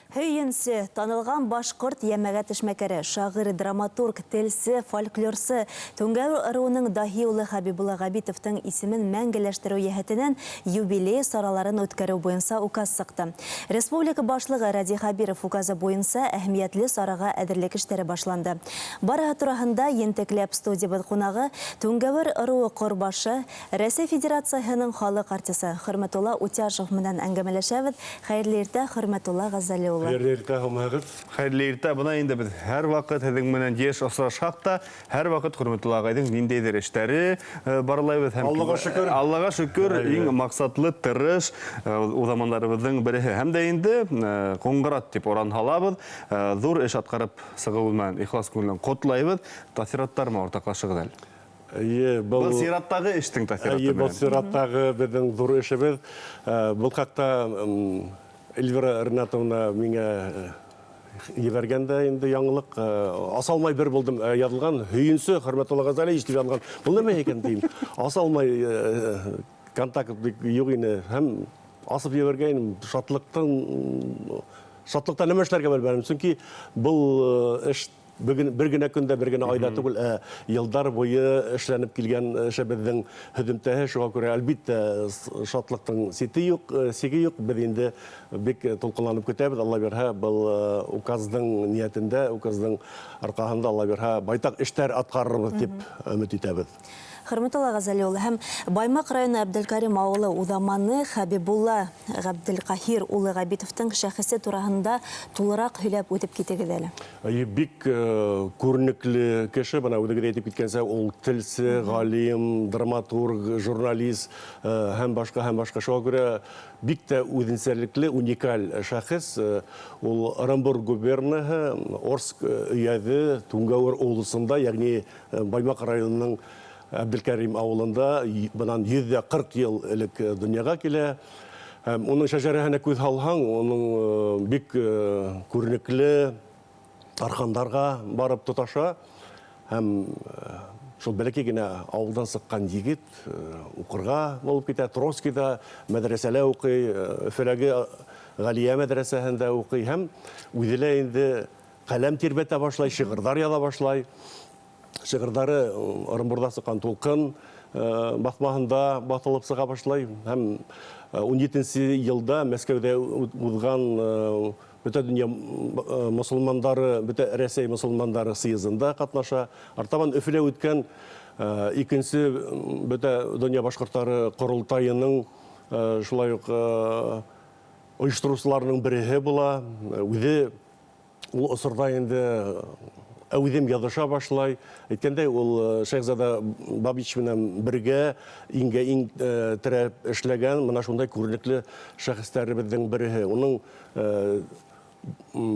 Һөйөнсө, танылған башҡорт йәмәғәт эшмәкәре, шағир, драматург, телсе, фольклорсы, Түңгәр ырыуының даһи улы Хәбибулла Ғәбитовтың исемен мәңгеләштереү йәһәтенән юбилей сараларын үткәреү буйынса указ сыҡты. Республика Башлығы Радий Хәбиров указы буйынса әһәмиәтле сараға әҙерлек эштәре башланды. Барыһы тураһында ентекләп студиябыҙ ҡунағы, Түңгәүер ыруы ҡорбашы, Рәсәй Федерацияһының халыҡ артисы Хөрмәтулла Утяшев менән әңгәмәләшәбеҙ. Хәйерле иртә, Хөрмәтулла Ғәзәли улы. Хәйерле иртә, һаумыһығыҙ. Хәйерле иртә. Бына инде беҙ һәрваҡыт һеҙҙең менән йыш осрашһаҡ та, һәрваҡыт Хөрмәтулла ағайҙың ниндәйҙер эштәре барлайбыҙ һәм Аллаға шөкөр. Аллаға шөкөр, иң маҡсатлы, тырыш уҙамандарыбыҙҙың береһе. Һәм дә инде Ҡоңғырат тип оран һалабыҙ. Ҙур эш атҡарып сығыуы менән ихлас күңелдән ҡотлайбыҙ. Тәьҫораттар менән уртаҡлашығыҙ әле. Эйе, был Был сираттағы эштең тәьҫораты Эйе, был менән. сираттағы беҙҙең ҙур эшебеҙ. Был хаҡта Эльвира Ринатовна миңә ебәргән дә инде яңылыҡ. Аса алмай бер булдым, яҙылған Һөйөнсө Хөрмәтулла Ғәзәлиевич тип яҙылған. Был нәмә икән тием. Аса алмай контакт бик юҡ ине һәм асып ебәргәйнем. Шатлыҡтан шатлыҡтан нәмә эшләргә белмәнем. Сөнки был эш Бөгөн бер генә көндә, бер генә айда түгел, ә елдар буе эшләнеп килгән эшебеҙҙең һөҙөмтәһе. Шуға күрә, әлбиттә, шатлыҡтың сите юҡ, сиге юҡ. Беҙ инде бик тулҡынланып көтәбеҙ. Алла бирһә, был указдың ниәтендә, указдың арҡаһында, Алла бирһә, байтаҡ эштәр атҡарырбыҙ тип өмөт итәбеҙ. Хөрмәтулла Ғәзәли улы һәм Баймаҡ районы Әбделкәрим ауылы уҙаманы Хәбибулла Ғәбделҡаһир улы Ғәбитовтың шәхесе тураһында тулыраҡ һөйләп үтеп китегеҙ әле. Әйе, бик күренекле кеше, бына үҙегеҙ әйтеп киткәнсә, ул телсе, галим, драматург, журналист һәм башка, һәм башка. Шуңа күрә бик тә үзенчәлекле, уникаль шәхес. Ул Ырымбур губернаһы, Орск өязе, Түңгәүер улусында, ягъни Баймак районының Әбделкәрим авылында бынан 140 ел элек дөньяга килә. Һәм уның шәжәрәһенә күҙ һалһаң, уның бик күренекле тархандарға барып тоташа. Һәм шул бәләкәй генә авылдан сыҡҡан егет уҡырға булып китә. Троцкийҙа мәҙрәсәлә уҡый, Өфөләге Ғәлиә мәҙрәсәһендә уҡый һәм үҙе лә инде ҡәләм тирбәтә башлай, шиғырҙар яҙа башлай. Шиғырҙары Ырымбурҙа сыҡҡан Тулҡын баҫмаһында баҫылып сыға башлай. Һәм 17 йылда Мәскәүҙә уҙған бөтә дөнья мосолмандары, бөтә Рәсәй мосолмандары съездында ҡатнаша. Артабан Өфөлә үткән икенсе бөтә дөнья башҡорттары ҡоролтайының шулай уҡ ойоштороусыларының береһе була. Үҙе ул осорҙа инде әүҙем яҙыша башлай. Әйткәндәй, ул Шәйхзада Бабич менән бергә иңгә иң терәп эшләгән мына шундай күренекле шәхестәребеҙҙең береһе. Уның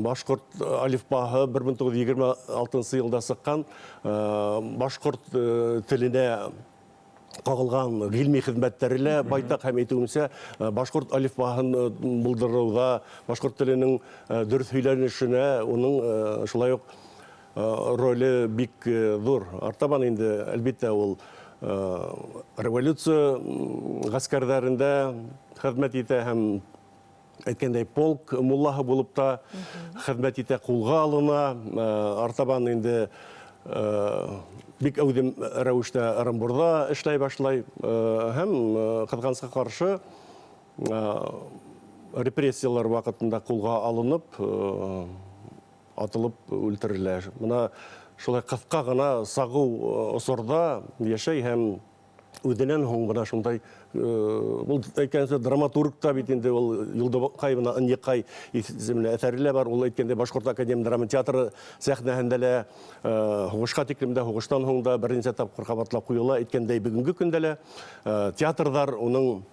башҡорт алифбаһы 1926 йылда сыҡҡан башҡорт теленә ҡағылған ғилми хеҙмәттәре лә байтаҡ һәм әйтеүемсә, башҡорт алифбаһын булдырыуҙа, башҡорт теленең дөрөҫ һөйләнешенә уның шулай уҡ роле бик ҙур. Артабан инде, әлбиттә, ул революция ғәскәрҙәрендә хеҙмәт итә һәм әйткәндәй, полк муллаһы булып та хеҙмәт итә, ҡулға алына. Артабан инде бик әүҙем рәүештә Ырымбурҙа эшләй башлай һәм, ҡыҙғанысҡа ҡаршы, репрессиялар ваҡытында ҡулға алынып, атылып үлтерелә. Бына шулай ҡыҫҡа ғына сағыу осорҙа йәшәй һәм үҙенән һуң бына шундай ул әйткәнсә драматург та бит инде ул Юлдыбай бына Ынйыҡай исемле әҫәре лә бар. Ул әйткәндәй Башҡорт академия драма театры сәхнәһендә лә һуғышҡа тиклем дә, һуғыштан һуң да бер нисә тапҡыр ҡабатлап ҡуйыла. Әйткәндәй, бөгөнгө көндә лә театрҙар уның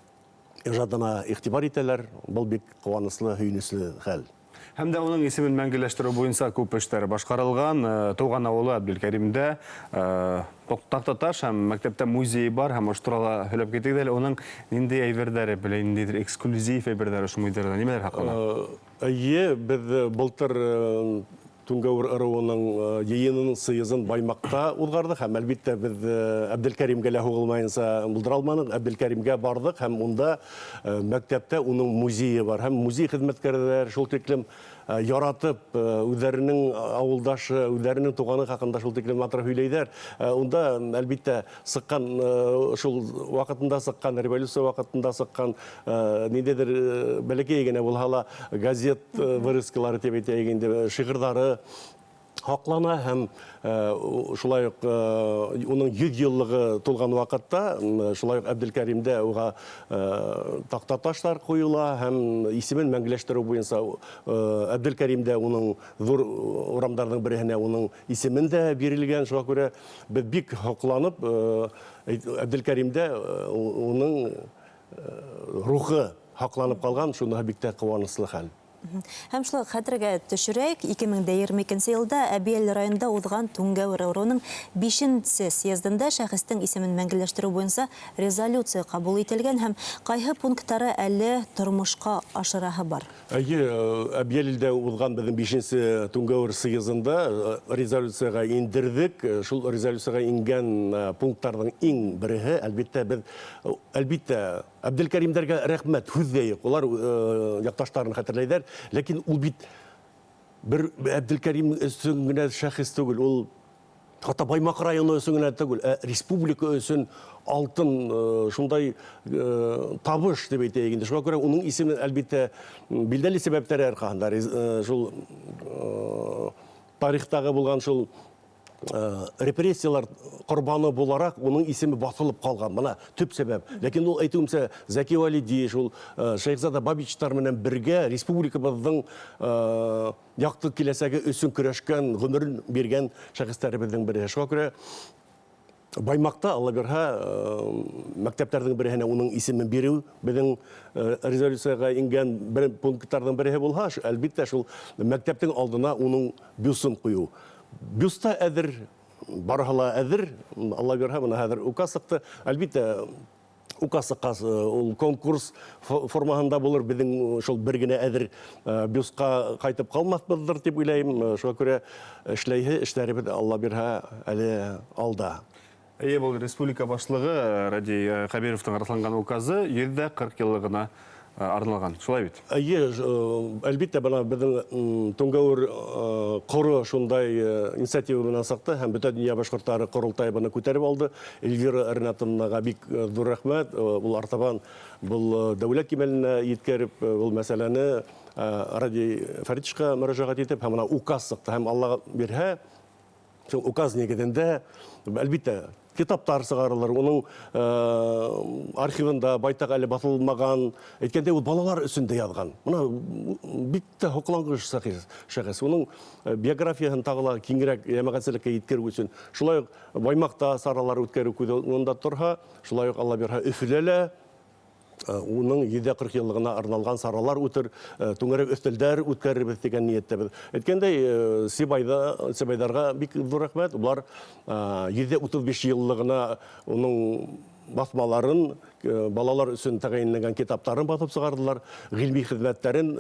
ижадына иғтибар итәләр. Был бик ҡыуаныслы, һөйөнөслө хәл. Һәм дә уның исемен мәңгеләштереү буйынса күп эштәр башҡарылған. Тыуған ауылы Әбделкәримдә Таҡтаташ һәм мәктәптә музей бар, һәм ошо турала һөйләп китегеҙ әле. Уның ниндәй әйберҙәре, белә ниндәйҙер эксклюзив әйберҙәре ошо музейҙарҙа нимәләр һаҡлана? Эйе, беҙ былтыр Түңгәүер ырыуының йыйынын, сыйызын Баймаҡта уҙғарҙыҡ һәм, әлбиттә, беҙ Әбделкәримгә лә һуғылмайынса булдыра алманыҡ. Әбделкәримгә барҙыҡ һәм унда мәктәптә уның музейы бар. Һәм музей хеҙмәткәрҙәре шул тиклем яратып, үҙҙәренең ауылдашы, үҙҙәренең туғаны хаҡында шул тиклем матур һөйләйҙәр. Унда, әлбиттә, сыҡҡан шул ваҡытында сыҡҡан, революция ваҡытында сыҡҡан ниндәйҙер бәләкәй генә булһа ла газет вырезкалары тип әйтәйек инде, шиғырҙары һаҡлана һәм шулай уҡ уның 100 йыллығы тулған ваҡытта шулай уҡ Әбделкәримдә уға таҡтаташтар ҡуйыла һәм исемен мәңгеләштереү буйынса Әбделкәримдә уның ҙур урамдарҙың береһенә уның исемен дә бирелгән. Шуға күрә беҙ бик һоҡланып Әбделкәримдә уның рухы һаҡланып ҡалған, шуныһы бик тә ҡыуаныслы хәл. Һәм шулай уҡ хәтергә төшөрәйек, 2022 йылда Әбйәлил районында уҙған Түңгәүер ырыуының бишенсе съездында шәхестең исемен мәңгеләштереү буйынса резолюция ҡабул ителгән һәм ҡайһы пункттары әле тормошҡа ашыраһы бар. Әйе, Әбйәлилдә уҙған беҙҙең бишенсе Түңгәүер съездында резолюцияға индерҙек. Шул резолюцияға ингән пункттарҙың иң береһе, әлбиттә, беҙ, әлбиттә, Әбделкәримдәргә рәхмәт, һүҙ ҙә юҡ. Улар яҡташтарын хәтерләйҙәр. Ләкин ул бит бер Әбделкәрим өсөн генә шәхес түгел, ул хатта Баймаҡ районы өсөн генә түгел, ә республика өсөн алтын шундай табыш дип әйтәйек инде. Шуңа күрә уның исемен, әлбиттә, билдәле сәбәптәре арҡаһында шул тарихтағы булған шул репрессиялар ҡорбаны булараҡ уның исеме баҫылып ҡалған. Бына төп сәбәп. Ләкин ул, әйтеүемсә, Зәки Вәлиди, шул Шәйхзада Бабичтар менән бергә республикабыҙҙың яҡты киләсәге өсөн көрәшкән, ғүмерен биргән шәхестәребеҙҙең береһе. Шуға күрә Баймаҡта, Алла бирһә, мәктәптәрҙең береһенә уның исемен биреү беҙҙең резолюцияға ингән бер пункттарҙың береһе булһа, әлбиттә, шул мәктәптең алдына уның бюсын ҡуйыу. Бюст та әҙер, барыһы ла әҙер. Алла бирһә, бына хәҙер указ сыҡты. Әлбиттә, указ сыҡҡас, ул конкурс формаһында булыр. Беҙҙең шул бер генә әҙер бюстҡа ҡайтып ҡалмаҫбыҙҙыр тип уйлайым. Шуға күрә эшләйһе эштәребеҙ, Алла бирһә, әле алда. Эйе, был республика башлығы Радий Хәбировтың раҫланған указы 140 йыллығына арналған. Шулай бит? Эйе, әлбиттә, бына беҙҙең Түңгәүер ҡоро шундай инициатива менән сыҡты һәм бөтә донъя башҡорттары ҡоролтайы быны күтәреп алды. Эльвира Ринатовнаға бик ҙур рәхмәт. Ул артабан был дәүләт кимәленә еткереп, был мәсьәләне Радий Фәритовичҡа мөрәжәғәт итеп, һәм бына указ сыҡты. Һәм Алла бирһә, шул указ нигеҙендә, әлбиттә, китаптар сығарылыр. Уның архивында байтаҡ әле баҫылмаған, әйткәндәй, ул балалар өсөн дә яҙған. Бына бик тә һоҡланғыш шәхес. Уның биографияһын тағы ла киңерәк йәмәғәтселеккә еткереү өсөн шулай уҡ Баймаҡта саралар үткәреү күҙ уңында торһа, шулай уҡ Алла бирһә, Өфөлә лә уның 140 йыллығына арналған саралар үтер, түңәрәк өҫтәлдәр үткәрербеҙ тигән ниәттәбеҙ. Әйткәндәй, Сибайҙарға бик ҙур рәхмәт. Улар 135 йыллығына уның баҫмаларын, балалар өсөн тәғәйенләнгән китаптарын баҫып сығарҙылар, ғилми хеҙмәттәрен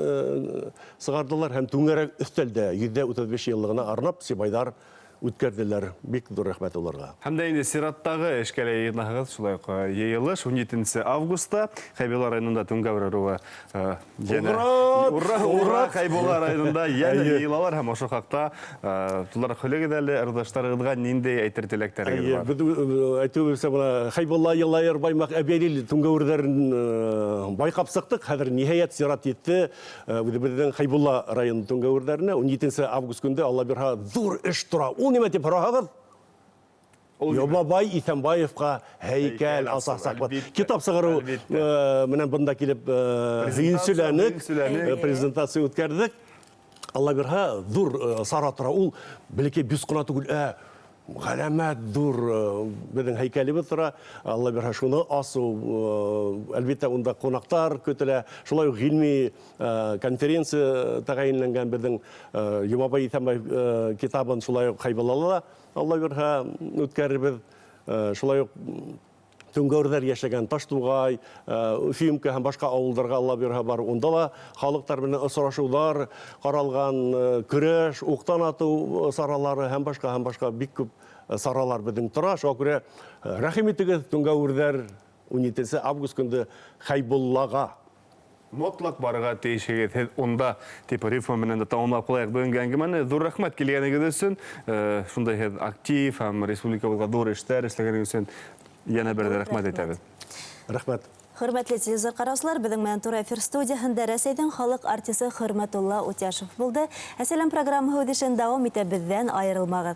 сығарҙылар һәм түңәрәк өҫтәлдә 135 йыллығына арнап Сибайҙар үткәрҙеләр. Бик ҙур рәхмәт уларға. Һәм дә инде сираттағы эшкә лә йыйынаһығыҙ, шулай уҡ йыйылыш 17 августта Хәйбулла районында Түңгәүер ырыуы йәнә Ура! Ура, ура! Хәйбулла районында йәнә Әйе. йыйылалар һәм ошо хаҡта тулыраҡ һөйләгеҙ әле, ырыуҙаштарығыҙға ниндәй әйтер теләктәрегеҙ Әйе, бар? беҙ әйтеүебеҙсә, бына Хәйбулла, Йылайыр, Баймаҡ, Әбйәлил түңгәүерҙәрен байҡап сыҡтыҡ. Хәҙер ниһайәт сират етте үҙебеҙҙең Хәйбулла районы түңгәүерҙәренә. 17 август көндө, Алла бирһә, ҙур эш тора. Ул нимә тип һораһағыҙ? Ул нимә? Йомабай Иҫәнбаевҡа һәйкәл Һәйкәл асасаҡбыҙ. әлбиттә. Китап сығарыу, Әлбиттә. менән бында килеп, Презентация, һөйөнсөләнек, һөйөнсөләнек. Презентация үткәрҙек. Алла бирһә, ҙур сара тора. Ул бәләкәй бюст ҡына түгел, ғәләмәт ҙур беҙҙең һәйкәлебеҙ тора. Алла бирһә, шуны асыу, әлбиттә, унда ҡунаҡтар көтөлә. Шулай уҡ ғилми конференция тәғәйенләнгән беҙҙең Йомабай Иҫәнбаев китабын шулай уҡ Хәйбуллала ла Алла бирһә үткәрербеҙ. Шулай уҡ Түңгәүерҙәр йәшәгән Таштуғай, Уфимка һәм башҡа ауылдарға Алла бойорһа барыу. Унда ла халыҡтар менән осрашыуҙар ҡаралған, көрәш, уҡтан атыу саралары һәм башҡа һәм башҡа бик күп саралар беҙҙең тора. Шуға күрә рәхим итегеҙ, түңгәүерҙәр, 17 август көндө Хәйбуллаға. Мотлаҡ барырға тейешһегеҙ һеҙ унда, тип рифма менән дә тамамлап ҡалайыҡ бөгөнгө әңгәмәне. Ҙур рәхмәт килгәнегеҙ өсөн. Шундай һеҙ актив һәм республикабыҙға ҙур эштәр эшләгәнегеҙ өсөн йәнә бер ҙә рәхмәт әйтәбеҙ. Рәхмәт. Хөрмәтле телевизор ҡараусылар, беҙҙең менән тура эфир студияһында Рәсәйҙең халыҡ артисы Хөрмәтулла Утяшев булды. Ә Сәләм программаһы үҙ эшен дауам итә, беҙҙән айырылмағыҙ.